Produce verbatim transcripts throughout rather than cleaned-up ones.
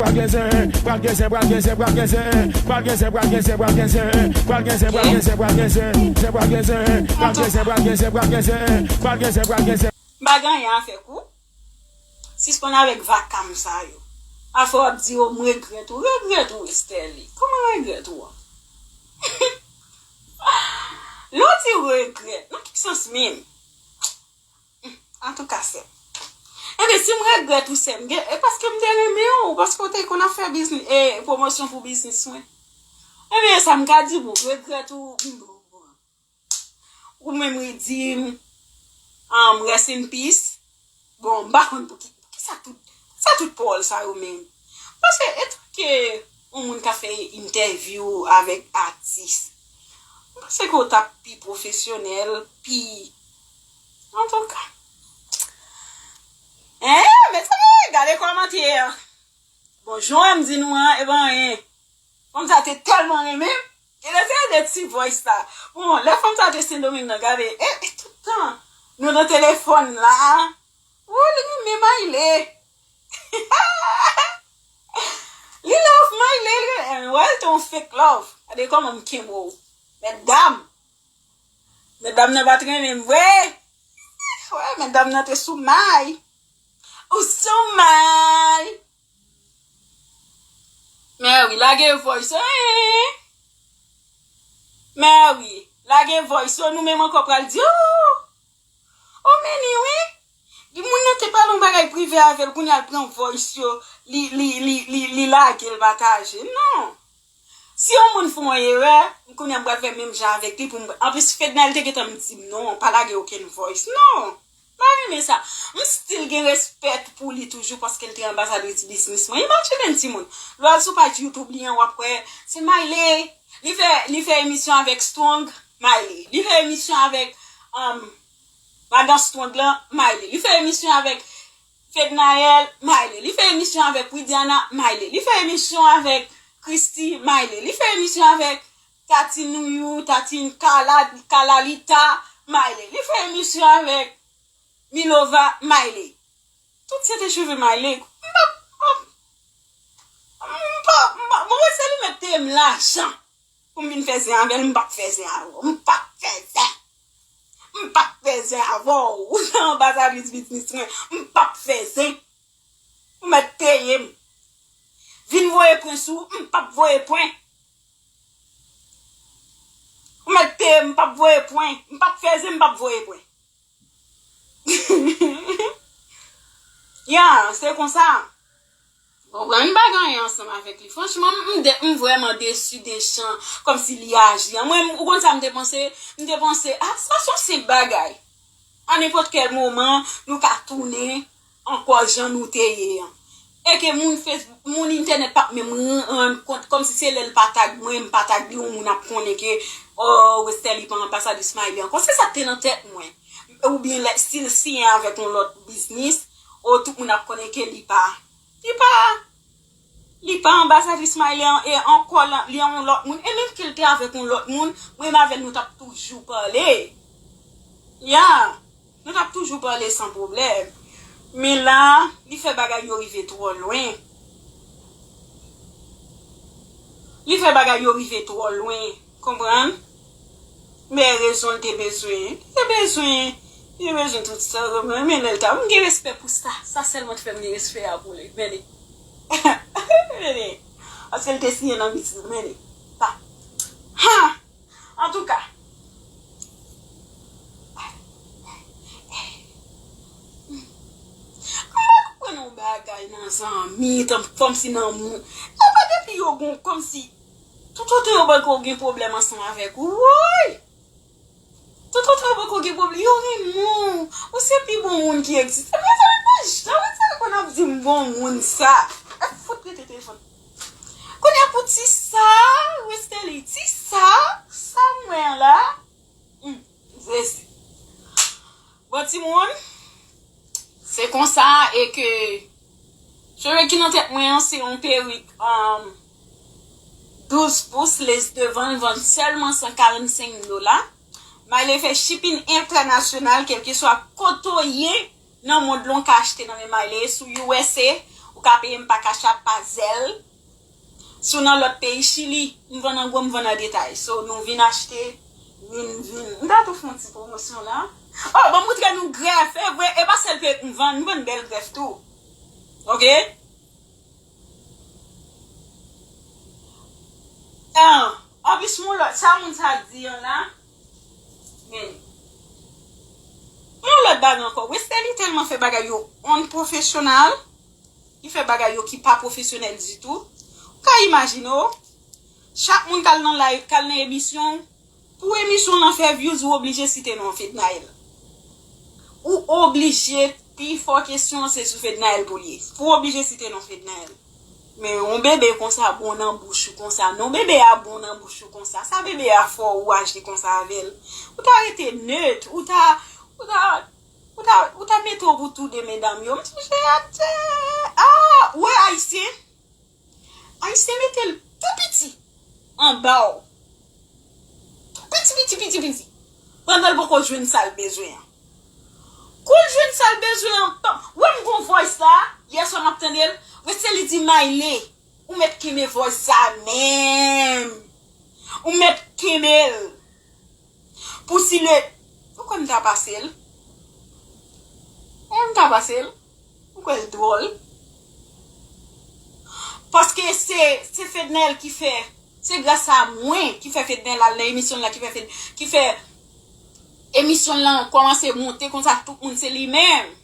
Pral gen zen, pral gen zen, pral gen zen, pral gen zen, pral gen zen, pral gen zen, pral gen zen, pral gen zen, pral gen zen, pral gen zen, pral gen zen, pral gen zen, pral gen zen, pral gen zen, pral gen zen, pral gen zen, pral gen zen, pral gen zen, pral gen zen. M pa gen anyen a fè ak ou. Sispann avèk vakam sa yo. Afè w ap di yo m regrèt ou. Regrèt ou, Westerlie? Kòman regrèt ou an? Lè w di regrèt, nan ki sans menm? Antouka, sè m. Ebyen, si m regrèt ou, sè m, gen, e paske m te renmen w, paske w te konn ap fè biznis, e, pwomosyon pou biznis mwen. Ebyen, sa m ka di pou w, regrèt ou, m, bon, bon. Ou menm ri di m, um, rest in peace. Bon, m pa konn pou ki, pou ki sa tout, sa tout pawòl sa yo menm. Paske, etanke yon moun ka fè entèvyou avèk atis, m panse ke w t ap pi pwofesyonèl, pi, antouka. Hein, mezanmi, gade kòmantè a. Bon, jan m di nou an, e pa anyen. Fanm sa te tèlman renmen m. Gen lè se de ti voice la. Bon, lè fanm sa te Sendomeng nan, gade, e, e tout tan nou nan telefòn la. Ou, li renmen Mayle. Li love Mayle, li renmen, wè, l te yon fake love. Gade kòman m kenbe w. Mètdam. Mètdam nan pa t renmen m vre. Wè, mètdam nan te sou may. Ou sou may. Mary, lage voice yo, hein? Mary, lage voice yo, nou menm ankò pral di, oh! Oh, men ni wi. Di moun nan te pale yon bagay prive avè l, kounye a l pran voice yo, li, li, li, li, li lage l pataje. Non. Si yon moun fè yon erè, kounye a m pral fè menm jan avèk li pou m, anplis, Fednaelle te gentan di m non, pa lage okenn voice. Non. M pa renmen sa. M still gen respè pou li toujou paske l te anbasadris biznis mwen. Imajine timoun. Lè w al sou paj YouTube li an, w ap wè se Mayle. Li fè, li fè emisyon avèk Strong, Mayle. Li fè emisyon avèk, um, madan Strong lan, Mayle. Li fè emisyon avèk Fednaelle, Mayle. Li fè emisyon avèk Widiana, Mayle. Li fè emisyon avèk Christy, Mayle. Li fè emisyon avèk Tati Nouyou, Tati Kala, Kalalita, Mayle. Li fè emisyon avèk Milova, Mayle. Tout se te cheve Mayle. M pa, m pa, m pa, m pa, mwen wè se li mèt peye m lajan pou m vin fè zen avè l, m p ap fè zen avè w. M p ap fè zen. M p ap fè zen avè w. Ou nan anbasadris biznis mwen, m p ap fè zen. Ou mèt peye m. Vin voye pwen sou, m p ap voye pwen. Ou mèt peye m, m p ap voye pwen. M p ap fè zen, m p ap voye pwen. Ya, se konsa. Konprann, m pa gen anyen ansanm avèk li. Franchman, m, m de, m vrèman desi de jan, kòmsi li aji an. Mwen, ou konn sa m te panse? M te panse, ah, sa se yon senp bagay. A nenpòt kèl moman, nou ka tounen ankò jan nou te ye an. E ke moun Facebook, moun entènèt p ap menm ran-, rann kont, kòmsi se lè l pa tag mwen, m pa tag li, yon moun ap konnen ke, oh, Westerlie pa anbasadris Mayle ankò. Se sa k te nan tèt mwen. Oubyen lè, si l siyen avèk yon lòt biznis, oh, tout moun ap konnen ke li pa, li pa, li pa anbasadris Mayle an, e ankò la, li yon lòt moun. E menm ke l te avèk yon lòt moun, mwen menm avè l nou t ap toujou pale. Ya. Nou t ap toujou pale san pwoblèm. Men la, li fè bagay yo rive twò lwen. Li fè bagay yo rive twò lwen. Konprann? Men rezon l te bezwen. Li te bezwen. Li te bezwen tout sa. Konprann? Men lè l ta. M gen respè pou sa. Sa sèlman t fè m gen respè a pou li. Men li. Men li. Paske l te siyen nan biznis. Men li. Pa. Ha! Antouka, m pa konprann yon bagay nan zanmi, tan, kòmsi nan moun. E pa depi yo gon, kòmsi, toutotan yo poko gen pwoblèm ansanm avèk ou, woy! Toutotan yo poko gen pwoblèm, yo renmen w. Ou se pi bon moun ki egziste. Mezanmi, pa janm, mezanmi, konn ap di m bon moun sa. E fout rete telefòn. Kounye a pou ti sa, Westerlie, ti sa, sa m wè an la. Hmm, Jezi. Bon, timoun, se konsa e ke cheve ki nan tèt mwen an, se yon perik, um, douz pous, lès devan, l vann sèlman san karannsenk dola. Mayle fè shipping entènasyonal, kèlkeswa kote w ye, nan mond lan w ka achte nan men Mayle, sou U S A, Ka peye m pa Cash App, pa Zelle. Si w nan lòt peyi, Chili, m vann an gwo, m vann an detay. So, nou vin achte, vin, vin. M ta tou fè yon ti pwomosyon la. Oh, ban m moutre nou grèf, e vre, e pa sèl perik m vann, m vann bèl grèf tou. Ok? Ah, anplis, yon lòt, sa moun sa di an la, men, yon lòt bagay ankò. Westerlie tèlman fè bagay yo on professional. Li fè bagay yo ki pa pwofesyonèl ditou. Ou ka imajine w, chak moun k al nan live, k al nan emisyon, pou emisyon lan fè views, ou oblije site non Fednaelle. Ou oblije, pi fò kesyon an se sou Fednaelle pou l ye. Pou w oblije site non Fednaelle. Men yon bebe konsa bon nan bouch ou konsa. Non, bebe a bon nan bouch ou konsa. Sa bebe a fè w aji konsa avè l. Ou ta rete nèt, ou ta, ou ta Ou ta, ou ta mete w pou tou de medam yo. M sonje atè. Ah, ou wè ayisyen? Ayisyen mete l tou piti anba w. Tou piti, piti, piti, piti. Pandan l poko jwenn sa l bezwen an. Kou l jwenn sa l bezwen an, pam. Ou wè m gon voice la, yè swa m ap tande l. Westerlie di Mayle, ou mèt kenbe voice sa menm. Ou mèt kenbe l. Pou si le, ou kwè m ta pase l? Ou kwè m ta pase l? Ou kwè l dwòl? Paske se, se Fednaelle ki fè, se gras a mwen ki fè Fednaelle al nan emisyon l la, ki fè Fed, ki fè emisyon l lan kòmanse monte konsa, tout moun se li menm.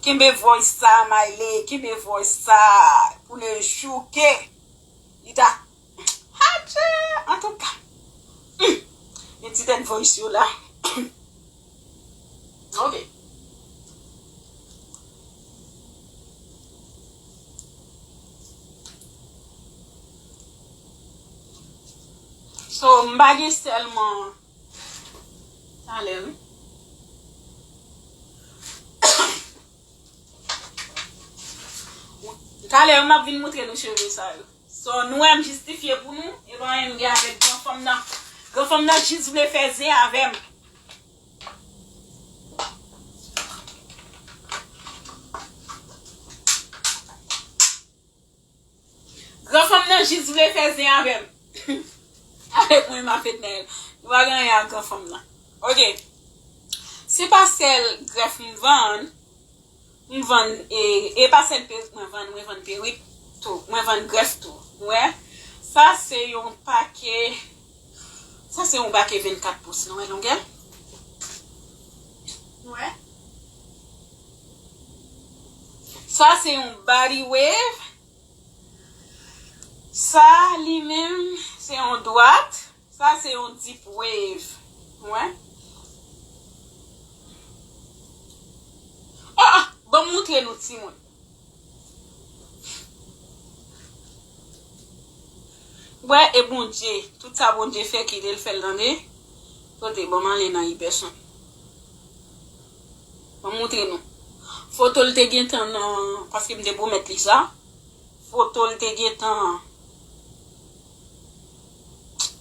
Kenbe voice sa, Mayle, kenbe voice sa pou le jou ke li ta. Adje! Antouka. Hmm. Men ti tèt voice yo la. Ok. So, m pa gen sèlman Talè, wi. Talè, m ap vin moutre nou cheve sa yo. So, nou wè m jistifye pou nou, e pa anyen m gen avèk granfanm nan. Granfanm nan jis vle fè zen avè m. Granfanm nan jis vle fè zen avè m. Avèk mwen, m a Fednaelle. Nou pa gen anyen ak granfanm nan. Ok. Se pa sèl grèf m vann. M vann, e, e pa sèl perik mwen vann, mwen vann perik tou. Mwen vann grèf tou. Ou wè? Sa se yon pake, sa se yon pake vennkat pous. Nou wè longè l? Nou wè? Sa se yon body wave. Sa li menm, se yon dwat. Sa se yon deep wave. Ou wè? Ah, ah, ban m moutre nou timoun. Wè, e Bondye, tout sa Bondye fè, kite l fè l, tande. Kote, ban m ale nan Iverson. Ban m moutre nou. Foto l te gentan nan, paske m te pwomèt li sa. Foto l te gentan.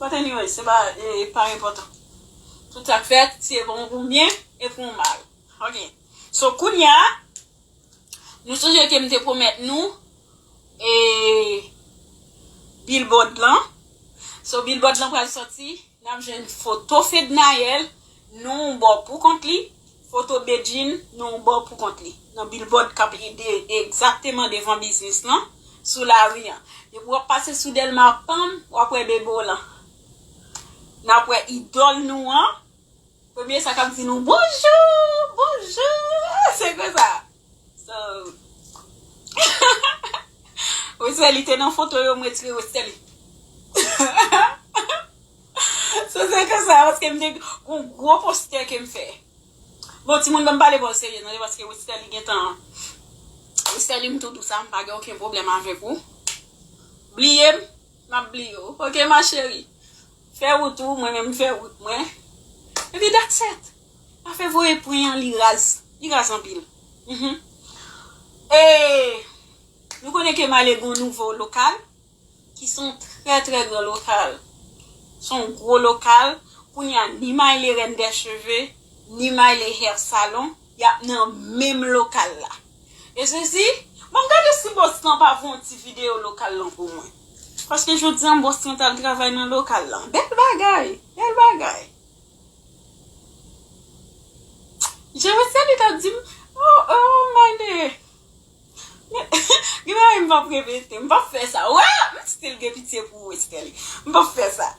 But anyway, se pa, e, pa enpòtan. Tout sa k fèt, se bon pou byen e pou mal. Ok. So, kounye a, nou sonje ke m te pwomèt nou, e, billboard lan. So, billboard lan pral sòti. N ap jwenn foto Fednaelle, nan yon bò pou kont li, foto Bedjine, nan yon bò pou kont li. Nan billboard k ap ede egzakteman devan biznis lan, sou lari an. Depi w ap pase sou Dèlma, panm, w ap wè Bebolan. N ap wè idòl nou an. Premye sa k ap di nou, "Bonjou, bonjou." Se konsa. So, Westerlie te nan foto yo, m retire Westerlie. So, se konsa, paske m te gon gwo postè ke m fè. Bon, timoun, ban m pale bò serye, tande, paske Westerlie gentan, Westerlie, m tou di w sa, m pa gen okenn pwoblèm avèk ou. Bliye m, m ap bliye w. Ok, ma chérie? Fè wout ou, mwen menm m fè wout mwen. Epi that's it. Afè voye pwen an, li raz. Li raz anpil. Mhm. E nou konnen ke Mayle gon nouvo lokal, ki se yon trè, trè gran lokal. Se yon gwo lokal. Kounye a, ni Mayle Reine des Cheveux, ni Mayle Hair Salon, y ap nan menm lokal la. E sesi, bon, gade si bòs lan pa fè yon ti videyo lokal lan pou mwen. Paske jodi an bòs lan t al travay nan lokal lan. Bèl bagay, bèl bagay. Je Westerlie t ap di m, oh, oh, my day. Gen bagay m p ap repete, m p ap fè sa. Wè, m still gen pitye pou Westerlie. M p ap fè sa.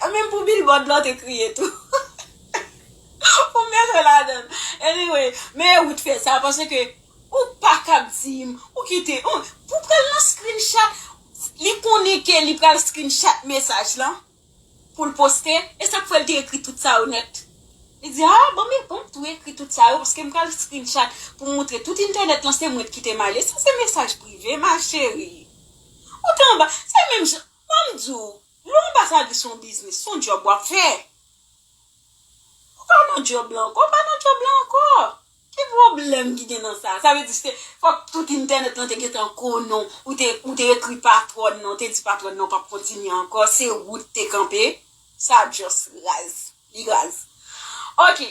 Menm pou billboard lan te kriye tou. Pou mete ladan. Anyway, men ou t fè sa paske ou pa kab di m, ou kite, ou, pou pral nan screenshot, li konnen ke li pral screenshot mesaj lan pou l poste, e sa k fè l te ekri tout sa yo nèt. Li di, ah, bon, men bon, m tou ekri tout sa yo, paske m pral screenshot pou moutre tout entènèt lan, se mwen ki te male. Sa se mesaj prive, ma chérie. Ou te anba, se menm jan, ban m di w, lè w anbasadris yon biznis, se yon djòb w ap fè. Ou pa nan djòb la ankò, ou pa nan djòb la ankò. Ki pwoblèm ki gen nan sa? Sa vle di se fòk tout entènèt lan te gentan konnen w, ou te, ou te ekri patwòn nan, ou te di patwòn nan ou p ap kontinye ankò, se ou t te kanpe. Sa just raz. Li raz. Ok.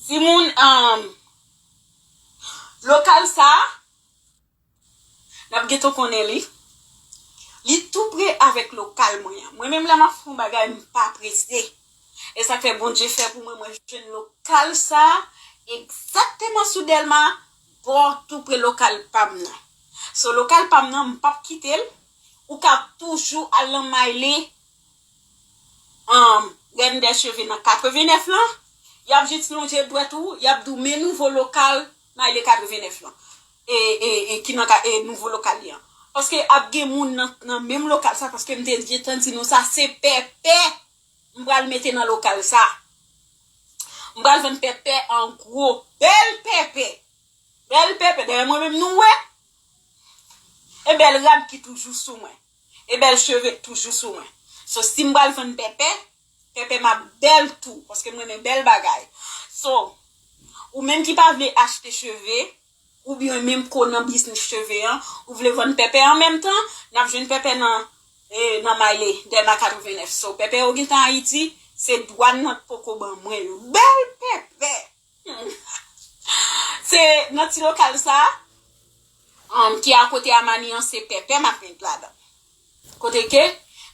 Timoun, um, lokal sa, n ap gentan konnen li. Li tou pre avèk lokal mwen an. Mwen menm lè m ap fè yon bagay, m pa prese. E sa k fè Bondye fè pou mwen, mwen jwenn lokal sa egzakteman sou Dèlma, bò tou pre lokal pa m nan. So, lokal pa m nan, m p ap kite l. Ou ka toujou al nan Mayle, um, Rèn dè Cheve nan katrevenèf lan, y ap jis lonje dwèt ou, y ap di w, men nouvo lokal Mayle katrevenèf lan. E, e, e ki nan ka, e nouvo lokal li an. Paske ap gen moun nan, nan menm lokal sa, paske m te gentan di nou sa, se pèpè m pral mete nan lokal sa. M pral vann pèpè an gwo. Bèl pèpè. Bèl pèpè. Dèyè mwen menm nou wè. E bèl rad ki toujou sou mwen. E bèl cheve k toujou sou mwen. So, si m pral vann pèpè, pèpè m ap bèl tou, paske m renmen bèl bagay. So, ou menm ki pa vle achte cheve, oubyen menm ko nan biznis cheve an, ou vle vann pèpè an menm tan, n ap jwenn pèpè nan, e, nan Mayle, Dèlma katrevenèf. So, pèpè yo gentan Ayiti, se dwàn nan t poko ban mwen yo. Bèl pèpè! Se nan ti lokal sa, um, ki akote Amani an, se pèpè m ap met ladan. Kote ke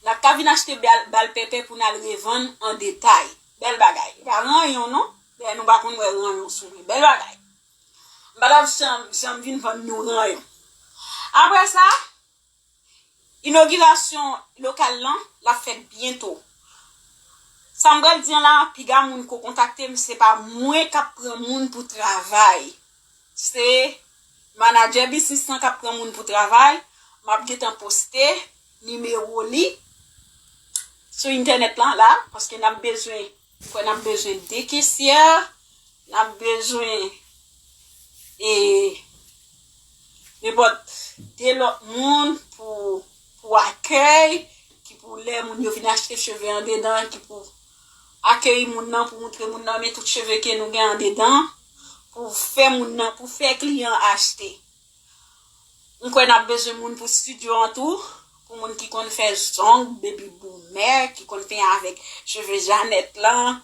n ap ka vin achte bal, bal pèpè pou n al revann an detay. Bèl bagay. E pa ranyon non. Dèyè nou pa konn wè ranyon sou mwen. Bèl bagay. M pa t ap janm, janm vin vann nou ranyon. Apre sa, inogirasyon lokal lan, l ap fèt byento. Sa m pral di an la, piga moun ko kontakte m, se pa mwen k ap pran moun pou travay. Se manadjè biznis lan k ap pran moun pou travay. M ap gentan poste nimewo li sou entènèt lan la, paske n ap bezwen, kwè n ap bezwen de kesyè, n ap bezwen, e, nenpòt de lòt moun pou, pou akèy, ki pou lè moun yo vin achte cheve andedan, ki pou akeyi moun nan, pou moutre moun nan, men tout cheve ke nou gen andedan, pou fè moun nan, pou fè kliyan achte. M kwè n ap bezwen moun pou estidyo an tou, pou moun ki konn fè zong, baby boomer, ki konn penyen avèk cheve Jeannette lan.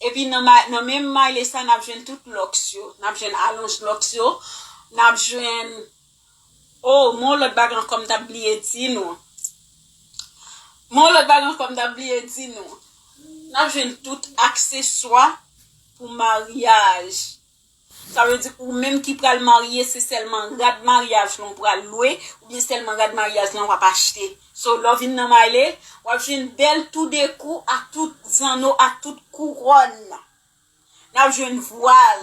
Epi nan, ma- nan menm Mayle sa, n ap jwenn tout lòks yo. N ap jwenn alonj lòks yo. N ap jwenn, oh, men yon lòt bagay ankò m t ap bliye di nou. Men yon lòt bagay ankò m t ap bliye di nou. N ap jwenn tout akseswa pou maryaj. Sa vle di ou menm ki pral marye, se sèlman rad maryaj lan w pral lwe, oubyen sèlman rad maryaj lan w ap achte. So, lè w vin nan Mayle, w ap jwenn bèl toudekou ak tout zanno, ak tout kouwòn. N ap jwenn vwal,